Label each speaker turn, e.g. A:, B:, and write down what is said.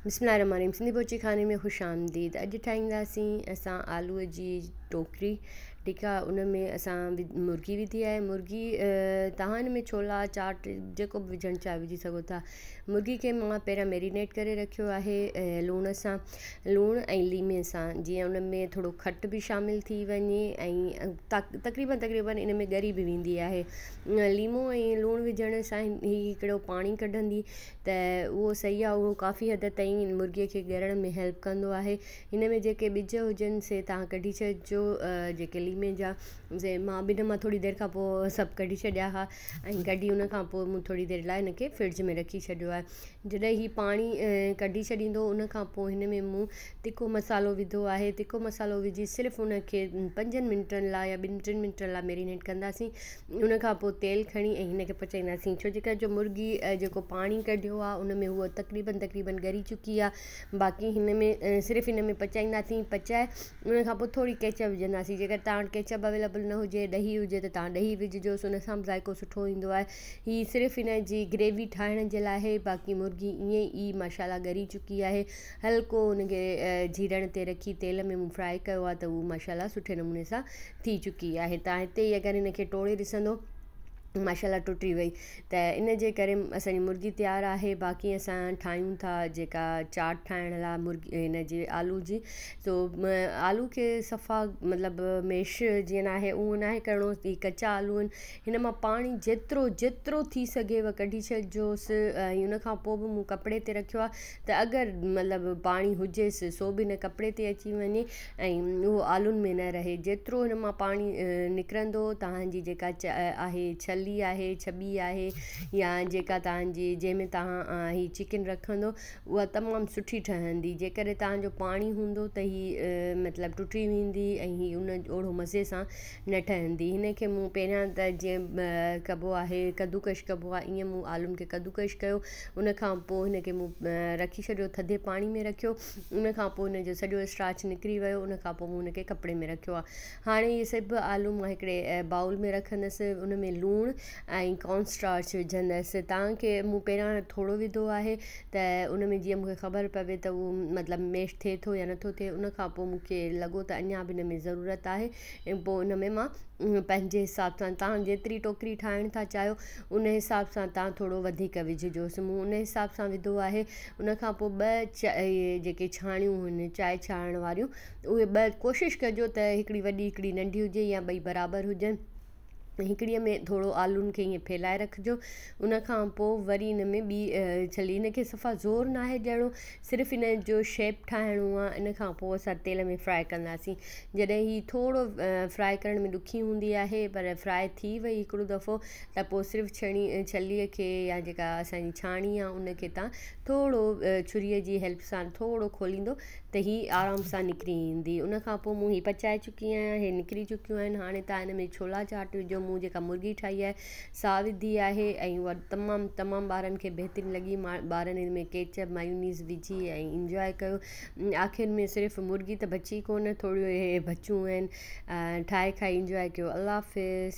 A: بسم الله الرحمن الرحيم سنڌي بورچي خاني ۾ خوش آمديد. اڄ ٺاهينداسين اسان آلوء جي ٽوڪري. ٺيڪ آ، ان ۾ اسان مرغي وڌي آهي. مرغي توهان ان ۾ ڇولا چاٽ جيڪو به وجهڻ چاهيو وجهي سگهو ٿا. مرغي کي مان پهريان ميرينيٽ ڪري رکيو آهي لوڻ سان، لوڻ ۽ ليمي سان، جيئن ان ۾ ٿورو کٽ به شامل ٿي وڃي ۽ تقريبن تقريبن ان ۾ ڳري به ويندي آهي. ليمو ۽ لوڻ وجهڻ سان هي هڪڙو پاڻي ڪڍندي ته اهو صحيح آهي. اهو ڪافي حد تائين مرغي کي ڳرڻ ۾ هيلپ ڪندو آهي. هن ۾ جيڪي ٻج هجن سي توهان ڪڍي ڇڏجو، جيڪي ليمي جا سي مان به هن مان ٿوري دير کان پوء سڀ ڪڍي ڇڏيا هئا ۽ ڪڍي ان کان پوء مون ٿوري دير لاء هن کي فرج ۾ رکي ڇڏيو آهي. جڏهن هي پاڻي ڪڍي ڇڏيندو ان کان پوء هن ۾ مون تکو مصالحو وڌو آهي. تکو مصالحو وجهي صرف ان کي پنجن منٽن لاء يا ٻن ٽن منٽن لاء ميرينيٽ ڪنداسين. ان کان پوء تيل کڻي ۽ هن کي پچائينداسين، ڇو جي ڪري جو مرغي جيڪو پاڻي ڪڍيو آهي ان ۾ هوء تقريبن تقريبن ڳري چڪي آهي. باقي هن ۾ صرف هن ۾ پچائينداسين. پچائي ان کان پوء ٿوري ڪيچپ وجهنداسين. جيڪر توهان وٽ ڪيچپ اويليبل نه هجي، ڏهي هجي ته توهان ڏهي وجهجوس، ان سان به ذائقو سٺو ايندو آهي. هي صرف هن جي گريوي ٺاهڻ جي لاء آهي. باقي مرغي ائين ئي ماشاء الله ڳري چڪي آهي. هلڪو ان کي جهيرڻ تي رکي تيل ۾ مون فرائي ڪيو آهي ته هو ماشاء الله سٺي نموني سان ٿي چڪي آهي. تان هتي ئي اگر هن کي ٽوڙي ڏسندو، ماشاء الله ٽٽي وئي. ته ان جي ڪري اسان جي مرغي تيار آهي. باقي اسان ٺاهيون ٿا جيڪا چاٽ ٺاهڻ لاء مرغي هن جي آلو جي. سو آلو کي صفا مطلب ميش جيئن ناهي اهو ناهي ڪرڻو. هي ڪچا آلو آهن، هن مان پاڻي جيترو جيترو ٿي سگهيو ڪڍي ڇڏجوس. ۽ ان کان پوء به مون ڪپڙي تي رکيو آهي ته اگر مطلب پاڻي هجيس سو به هن ڪپڙي تي اچي وڃي ۽ اهو آلن ۾ نه رهي. جيترو هن مان پاڻي نڪرندو، توهان جي جيڪا آهي ڇلي آهي، ڇٻي آهي، يا جيڪا توهان جي جنهن ۾ توهان هي چڪن رکندو، اها تمام سٺي ٺهندي. جيڪڏهن توهان جو پاڻي هوندو ته هي مطلب ٽٽي ويندي ۽ هي ان اوڙو مزي سان نه ٺهندي. هن کي مون پهريان ته جيئن ڪبو آهي ڪدوڪش ڪبو آهي، ائين مون آلن کي ڪدوڪش ڪيو. ان کان پوء هن کي مون رکي ڇڏيو، ٿڌي پاڻي ۾ رکيو. ان کان پوء هن جو سڄو اسٽارچ نڪري ويو. ان کان پوء مون هن کي ڪپڙي ۾ رکيو آهي. هاڻي اهي سڀ آلو مان هڪڙي بائول ۾ رکندس، ان ۾ لوڻ ۽ ڪارن اسٽارچ وجهندس. توهان کي مون پهريان ٿورو وڌو آهي ته ان ۾ جيئن مون کي خبر پوي ته اهو مطلب ميش ٿئي ٿو يا نٿو ٿئي. ان کان پوء مون کي لڳو ته اڃا به هن ۾ ضرورت آهي ۽ پوء ان ۾ مان پنهنجي حساب سان توهان جيتري ٽوڪري ٺاهڻ ٿا چاهيو ان حساب سان توهان ٿورو وڌيڪ وجهجوس. مون ان حساب سان وڌو آهي. ان کان پوء ٻه اهي جيڪي ڇاڻيون هن چانهه ڇاڻڻ واريون، اهي ٻه ڪوشش ڪجو ته هڪڙي وڏي هڪڙي ننڍي هجي يا ٻئي برابر هجن. هڪڙيء ۾ ٿورو آلن کي ائين ڦهلائي رکجو. ان کان پوء وري ان ۾ ٻي ڇلي، ان کي صفا زور ناهي ڏيڻو، صرف ان جو شيپ ٺاهڻو آهي. ان کان پوء اسان تيل ۾ فرائي ڪنداسين. جڏهن هي ٿورو فرائي ڪرڻ ۾ ڏکي هوندي آهي، پر فرائي ٿي وئي هڪڙو دفعو ته پوء صرف ڇڻي ڇليء کي يا جيڪا اسان جي ڇاڻي آهي ان کي تان ٿورو ڇريء جي هيلپ سان ٿورو کوليندو ته هي آرام سان نڪري ايندي. ان کان پوء مون هي پچائي چڪي آهيان، هي نڪري چڪيون آهن. هاڻي تان هن ۾ ڇولا چاٽ وجهو. مون جيڪا مرغي ٺاهي آهي سا وڌي آهي ۽ اها تمام تمام ٻارن کي بهترين لڳي. ٻارن هن ۾ ڪيچپ مايونيز وجهي ۽ انجواء ڪيو. آخر ۾ صرف مرغي ته بچي ڪونه، ٿوريون اهي بچيون آهن. ٺاهي کائي انجواء ڪيو. الله حافظ.